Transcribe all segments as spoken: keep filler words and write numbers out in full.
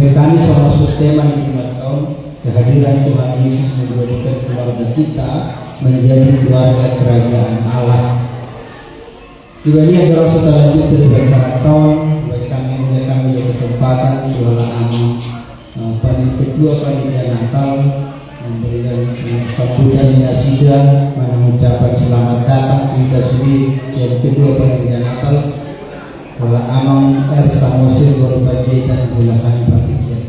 Kami sama-sama tema di Jumat tahun, kehadiran Tuhan Yesus menjadikan keluarga kita menjadi keluarga kerajaan Allah. Di bagasan selanjutna di acara tahun, baik kami, baik kami di kesempatan, Tuhan Amang, eh, pan-, ketua panitia Natal, memberikan sambutan nasida, mengucapkan selamat datang, kita sudah jadi ketua panitia Natal, Tuhan Amang R. Samosir, Gubernur Panjaitan, Bulahan Pertikian.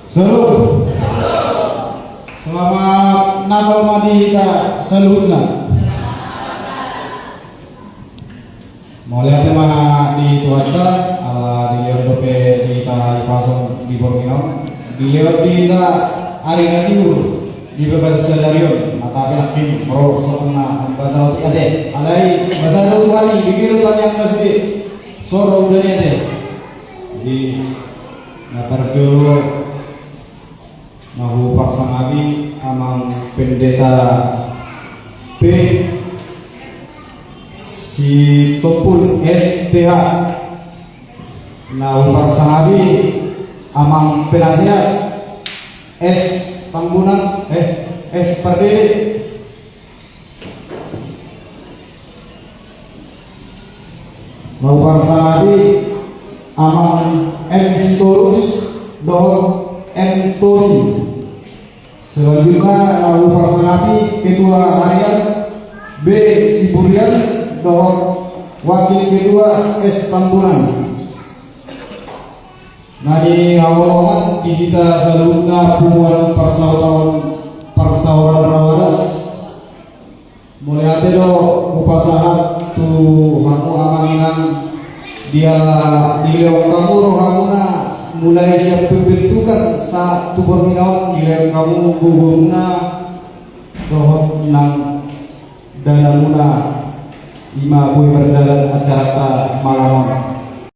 Salam. Selamat Natal ma di hita saluhutna. Mauliate ma di Tuhanta, ala dilehon dope di hita hahipason di borngin on. Dilehon di hita ari na tiur di bagasan sadari on, mata pe nangkin ro songon na baca roti ate. Alai baca roti wali, bege do tangiangna sude. So ro uda ni ate. Di na parjolo na huparsangapi Amang Pendeta P. Sitompul, S T H. Na huparsangapi Amang Penasehat S. Tambunan, eh, S. Pardede. Na huparsangapi Amang M. Sitorus dohot M. Tony. Selanjutna na huparsangapi Ketua Harian B. Siburian dohot Wakil Ketua S. Tambunan. Na nihaholongan di hita saluhutna punguan parsaoran, parsaoran Rawadas. Mauliate do hupasahat tu hamu amang inang, diala dilehon hamu rohamuna mulai sian pembentukan sahat tu borngin on, dilehon hamu gogomuna dohot nang danamuna, i ma boi mardalan acaranta malam on.